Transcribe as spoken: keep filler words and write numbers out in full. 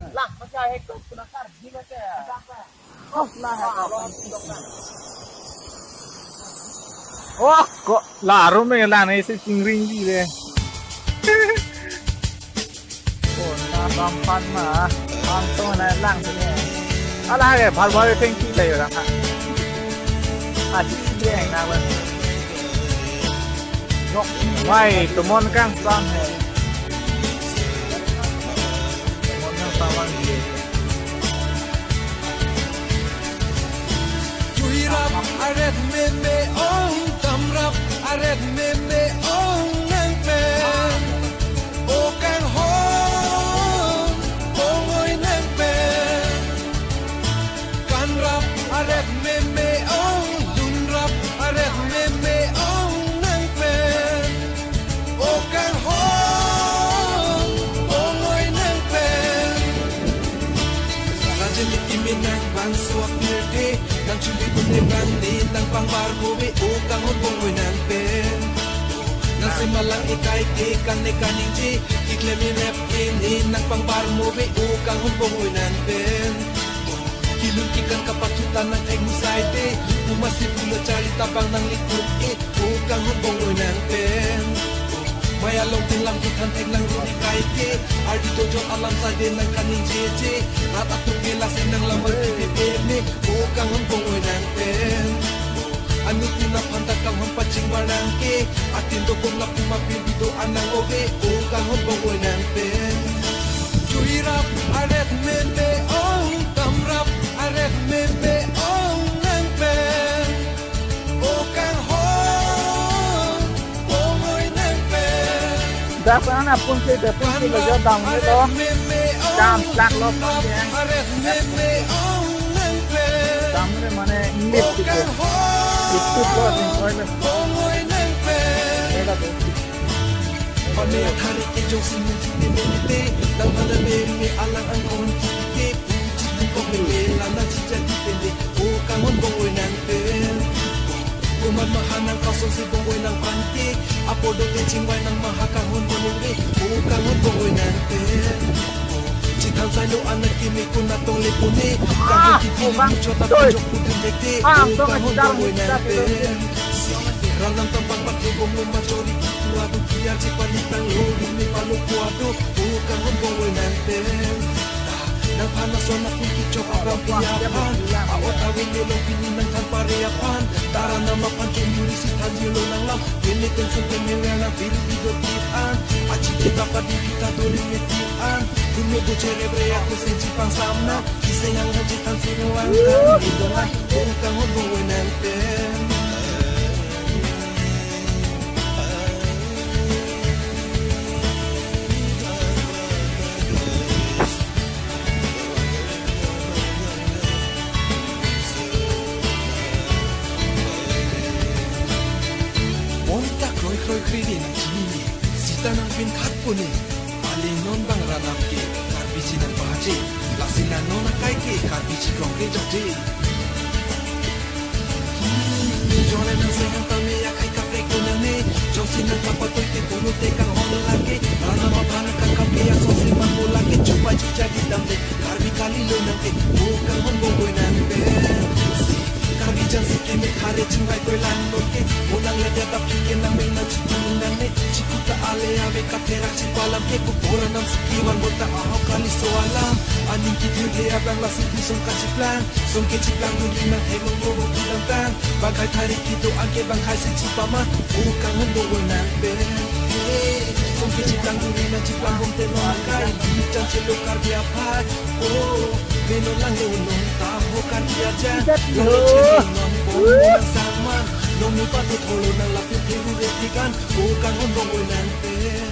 Lah, masih ada itu, kena kar, gimana ya? Oh, ko la arum me lang isi chingring di de. Oh, na bang pan ma, bang to na lang sini. Ala ke, bhar bhar thengpi ta yo lang ha. Ah, si si de na ba. Nok, wai, tomon kangpang he. Tomon kangpang he. Juirap aret meme ong, damrap aret meme ong nangpen. O kanghon bongoi nangpen. Kanrap aret meme ong, lunrap aret meme ong nangpen. O kanghon bongoi nangpen. Rajin kimi nang bangso apirthe, nang chumbi pute bang ni nang pangbar move, o kanghon bongoi nangpen. Nang semalang ikai ke kang ne kaningje, iklem imep ke ni nang pangbar move, o kanghon bongoi nangpen. Kilun kikan kapathutan nang thek musai te, puma si pulo charli tabang nang likut e, o kanghon bongoi nangpen. Maya long tin lam kithan thek nang runi kai ke, ardi to jot alam sade nang kaningjeje, rat atum ke lasi nang lamar kipi pe me, o kanghon bongoi nangpen. Anut ni na phanta kanghon pachingbar nang ke, atin dokong lapu ma pil bido anang ove, o kanghon bongoi nangpen. Juirap aret meme ong, damrap aret meme ong nangpen. O kanghon bongoi nangpen. Dak sana pun si, dak pun si lo jo dam ni lo. Dam plak lo pun si. Dam ni mane English gitu. Itu lo sing koi lo. Pame athari ke jong si muji te meme te, dam pada meme alang angkon kike, puji tu kok meme lana jija di pende, o kanghon bongoi nangpen. Kuman maha nang kason si bongoi nang pante, apo do te chingvai nang maha kanghon bongoi, o kanghon bongoi nangpen. Chithan sai lo anak kimi kuna tong le pune, kanghon kiki chota pujok pudun dekte, o kanghon bongoi nangpen. Ranam tampang pake bongoi machori kitu adu kiar chipali tang lo, rumi palo kuado, o kanghon bongoi nangpen. Nang phana sona pun kichok abang pi aphan. A-ot awi melo pini nang than pare aphan. Tara nama phan chomuri si than jilo nang lam. Mele tension te mele nang biru bido tit an. Achi kita padi kita dori me tit an. Dunia bochere bre aku senji pang samna. Kise yang haji than sino ang than di dolan. Bongoi kanghon bongoi nangpen. Bonta kroi kroi kri di nang chini, sita nang pin khat puni. Ale non bang ranam ke, Karbi ji nang pahaje, lasi la non akai ke, Karbi ji krong ke jokje. Jore nang sehang tame akai kaprek ko nang ne, jongsi nang kapatoi te punu te kanghon lake, ranam aphan kang kapi asonsi man mo lake, chupa chucha di dam de, Karbi kali lo nang ke, o kanghon bongoi nangpen. Si, Karbi jang si ke me khare chingvai koi lang lo ke, o nang le dia tap ke nang me nang chipu nang ne, chikuta ale ave ka therak chipalam ke, ku pora nam siki van bota aho kali so alam. Aning kithir le abang lasi bisong kachiplang. Song ke chiplang dun ri nang hemong mo bo kidang tang. Bangkai thari kido an ke bangkai si chipama. O kanghon bongoi nangpen. Song ke chiplang dun ri nang chiplang bom te nang kai. Di chan chelo Karbi aphai. O, meno lang lo non ta ho Karbi aja. Lo chelo non bom nang saman. Nong ni patu tholo nang lapit heru retikan. O kanghon bongoi nangpen.